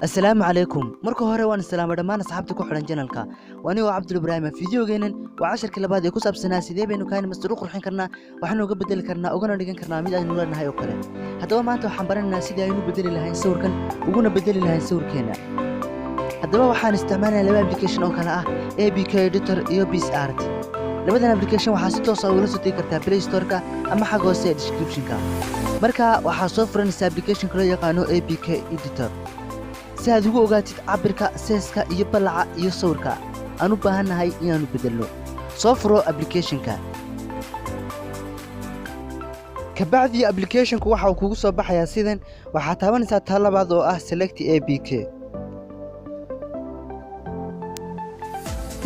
Assalaamu calaykum. Marka hore waan salaamay dhammaan asxaabta ku xidhan channelka. Waa anigoo Cabdul Ibraahim. Fiidiyoogeenan waa casharkii labaad ee ku saabsanaa sidee baynu KineMaster u qurxin karnaa, waxaanu uga bedeli karnaa, ugana dhigan karnaa mid aynu leenahay oo kale. Haddaba maanta waxaan baranaynaa sidii aynu bedeli lahayn sawirkan, uguna bedeli lahayn sawirkeena. Haddaba waxaan isticmaalaynaa laba application oo kale ah, APK Editor iyo PicsArt. Labadan application waxaa si toos ah ugala soo degi kartaa Play Store-ka ama xagga hoose ee description-ka. Marka waxaa soo furanaysaa applicationka loo yaqaano APK Editor si aad ugu ogaatid cabirka, size-ka iyo ballaca iyo sawirka aan u baahannahay inaannu bedelno. Soo furo applicationka. Kabacdii applicationku waxa uu kugu soo baxayaa sidan. Waxaad taabanaysaa taa labaad oo ah Select APK.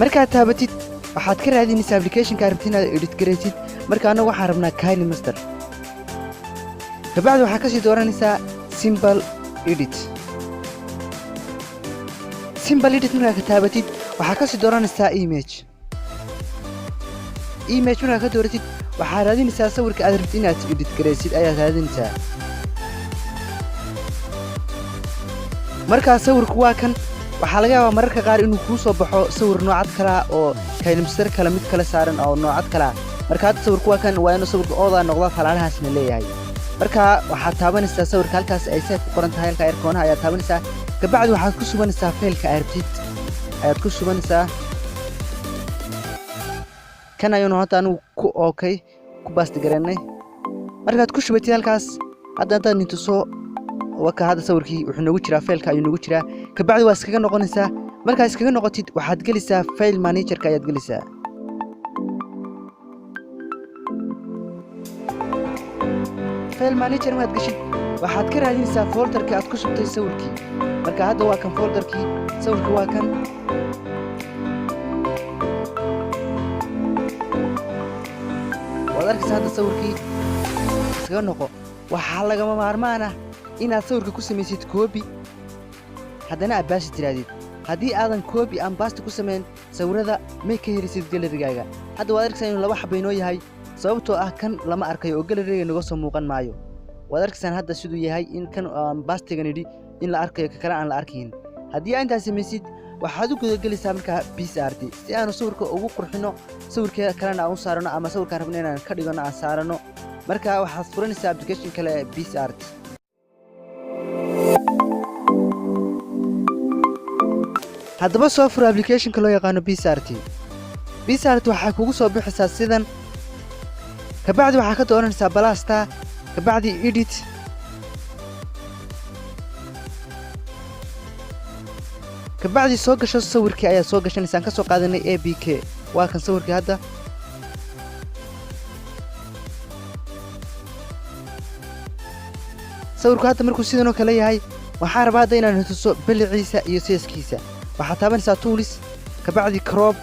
Markaad taabatid, waxaad ka raadinaysaa applicationka rabtid inaad edit garaysid. Marka annagu waxaan rabnaa KineMaster. Kabacdi waxaad kasii dooranaysaa Simple Edit. Simple Edit markaad ka taabatid, waxaad kasii dooranaysaa Image. Image markaad ka dooratid, waxaad raadinaysaa sawirka aad rabtid inaad edit garaysid ayaad raadinaysaa. Markaa sawirku waa kan. Waxaa laga yaabaa mararka qaar inuu kuu soo baxo sawir noocad kalaa oo KineMaster kale mid kale saaran oo noocad kalaa. Marka hadda sawirku waa kan. Waa inuu sawirka oodaa noqda, falaalahaasna leeyahay. Marka waxaad taabanaysaa sawirka halkaas ay save ku qoran tahay, halka icon-aha ayaad taabanaysaa. Kabacdi waxaad ku shubanaysaa file-ka aad rabtid ayaad ku shubanaysaa. Kan ayuunu hadda anigu ku okay ku paste garaynay. Markaad ku shubatid halkaas, hadda haddaad nintuso, waka hadda sawirkii wuxuu noogu jiraa file-ka ayuu noogu jiraa. Kabacdi waa iskaga noqonaysaa. Markaad iskaga noqotid, waxaad gelaysaa File Managerka ayaad gelaysaa. File Manager markaad geshid, waxaad ka raadinaysaa folderkii aad ku shubtay sawirkii. Marka hadda waa kan folderkii, sawirkii waa kan. Waad arkaysaa hadda sawirkii. Iskaga noqo. Waxaa lagama maarmaan ah inaad sawirka ku samaysid copy, haddana aad paste tirahdid. Haddii aadan copy aan paste ku samayn, sawirada may ka helisid gallery-gaaga. Hadda waad arkaysaa inuu laba xaba inoo yahay, sababtoo ah kan lama arkayo oo gallery-ga naga soo muuqan maayo. Waad arkaysaan hadda siduu yahay, in kan aan paste-igan idhi in la arkayo, ka kale aan la arkayn. Haddii aa intaas samaysid, waxaad u gudagelaysaa markaa PicsArt si aanu sawirka ugu qurxino, sawirka kalena aan u saarano, ama sawirkaan rabno inaan ka dhigano aan saarano. Marka waxaad furanaysaa application kale, PicsArt. Haddaba soo furo applicationka loo yaqaano PicsArt. PicsArt waxaa kugu soo bixaysaa sidan. Kabacdi waxaa ka dooranaysaa plus-ta, kabacdi Edit. Kabacdi soo gasho sawirkii ayaad soo gashanaysaan ka soo qaadanay APK. Waa kan sawirkii hadda. Sawirku hadda markuu sidan oo kale yahay, waxaan rabaa hadda inaan tuso balliciisa iyo size-kiisa. Waxaad taabanaysaa Tools, kabacdi Crop.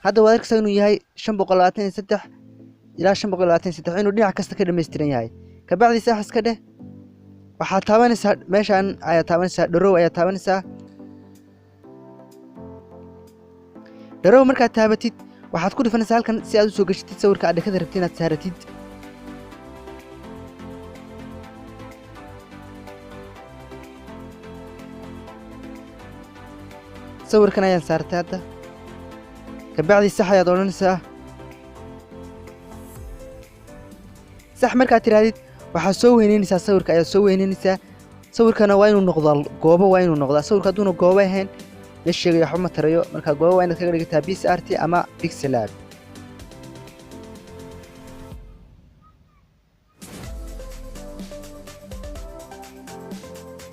Hadda waad arkaysaa inuu yahay 523 ilaa 523, inuu dhinac kasta ka dhammaystiran yahay. Kabacdi sax iska dheh. Waxaad taabanaysaa meeshaan ayaad taabanaysaa, Draw ayaad taabanaysaa. Draw markaad taabatid, waxaad ku dhifanaysaa halkan si aad u soo gashatid sawirka aad dhakada rabtid inaad saaratid. Sawirkan ayaan saartay hadda. Kabacdi sax ayaad odhanaysaa. Sax markaad tidhaahdid, waxaad soo weyneynaysaa sawirka ayaad soo weyneynaysaa. Sawirkana waa inuu noqdaa goobo, waa inuu noqdaa. Sawirka hadduuna goobo ahayn, ma sheegayo, waxba ma tarayo. Marka goobo waa inaad kaga dhigataa PicsArt ama PixelLab.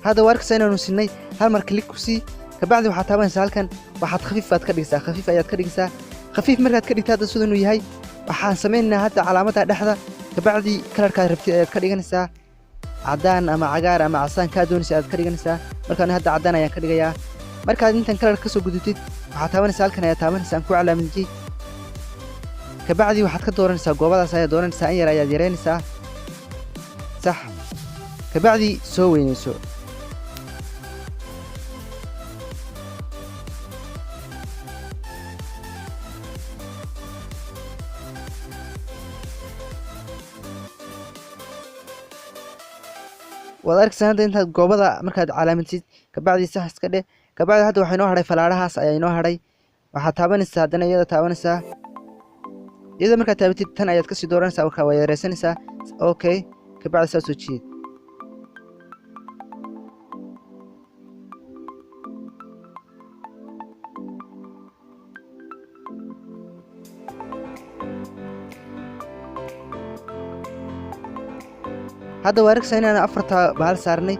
Hadda waa arkaysaa inaanu sinay. Hal mar click ku sii. Kabacdi waxaad taabanaysaa halkan. Waxaad khafiif baad ka dhigaysaa, khafiif ayaad ka dhigaysaa. Khafiif markaad ka dhigta, hadda sida inuu yahay, waxaan samaynaynaa hadda calaamadda dhexda. Kabacdi color-kaad rabtid ayaad ka dhiganaysaa, caddaan ama cagaar ama casaan kaa doonaysa ayaad ka dhiganaysaa. Markaan hadda caddaan ayaan ka dhigayaa. Markaad intan color-ka kasoo gudubtid, waxaad taabanaysaa halkan ayaad taabanaysaa aan ku calaamadiyey. Kabacdi waxaad ka dooranaysaa goobadaas ayaad dooranaysaa, in yar ayaad yareynaysaa. Sax. Kabacdi soo weynayso. Waad arkaysaa hadda intaad goobada markaad calaamadsid, kabacdi sax iska dheh. Kabacdi hadda waxaa inoo hadhay falaadhahaas ayaa inoo hadhay. Waxaad taabanaysaa haddana iyada taabanaysaa. Iyada markaad taabatid, tan ayaad kasii dooranaysaa. Markaa waa yareysanaysaa. Okay, kabacdi saa soo jiid. Hadda waa arkaysaa inaan afarta bahal saarnay.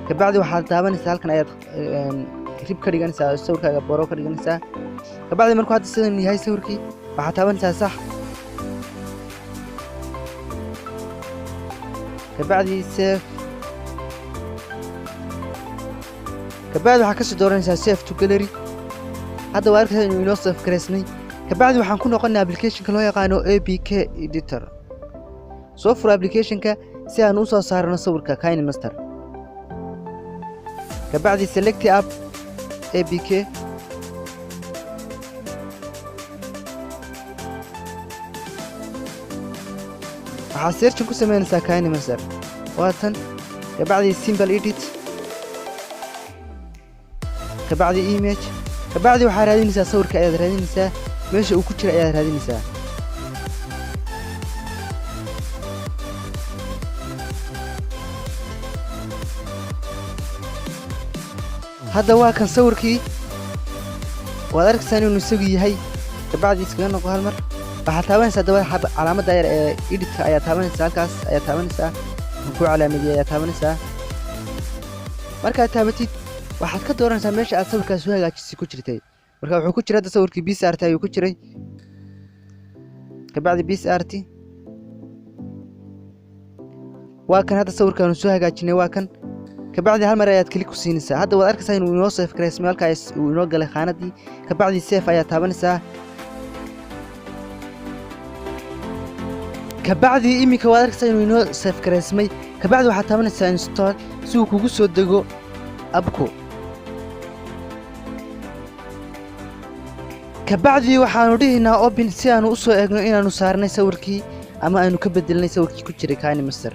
Kabacdi waxaad taabanaysaa halkan, ayaad rib ka dhiganaysaa, sawirkaaga boro ka dhiganaysaa. Kabacdi markuu hadda sidan yahay sawirkii, waxaad taabanaysaa sax, kabacdi save. Kabacdi waxaad kasii dooranaysaa save to gallery. Hadda waa arkaysaa inuu inoo save garaysmay. Kabacdi waxaan ku noqonaa applicationka loo yaqaano APK Editor. Soo furo applicationka si aan u soo saarno sawirka KineMaster. Kabacdi select app APK. Waxaad searching ku sameynaysaa KineMaster, waa tan. Kabacdi simple edit, kabacdi image. Kabacdi waxaad raadinaysaa sawirka, ayaad raadinaysaa, meesha uu ku jira ayaad raadinaysaa. Hadda waa kan sawirkii, waad arkaysaan inuu isagu yahay. Kabacdi iskaga noqo hal mar. Waxaad taabanaysaa daba calaamadda yar ee editka ayaa taabanaysaa. Halkaas ayaa taabanaysaa, aan ku calaamadiyey ayaa taabanaysaa. Markaad taabatid, waxaad ka dooranaysaa meesha aad sawirkaas soo hagaajisay ku jirtay. Marka wuxuu ku jira hadda sawirkii PicsArt ayuu ku jiray. Kabacdi PicsArt waa kan. Hadda sawirkaanu soo hagaajinay waa kan. Kabacdi hal mar ayaad click ku siinaysaa. Hadda waad arkaysaa inuu inoo save garaysmay, halkaas uu inoo galay khaanadii. Kabacdi save ayaa taabanaysaa. Kabacdi iminka waad arkaysaa inuu inoo save garaysmay. Kabacdi waxaad taabanaysaa install si uu kugu soo dego appku. Kabacdi waxaanu dhihinaa open si aanu u soo eegno inaanu saarnay sawirkii ama aanu ka bedelnay sawirkii ku jiray KineMaster.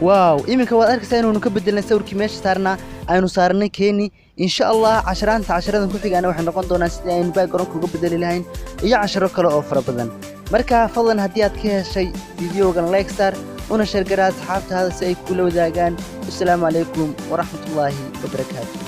Wow, iminka waad arkaysaa inuunu ka bedelnay sawirkii meesha saarnaa, aynu saarnay keeni. Insha Allah casharaanta casharadan ku xigaana waxay noqon doonaan sidii aynu backgroundka uga bedeli lahayn iyo casharo kale oo fara badan. Marka fadlan, haddii aad ka heshay videogan, like saar, una share garaa asxaabtaada si ay kula wadaagaan. Asalaamu calaykum waraxmatullaahi wabarakaatu.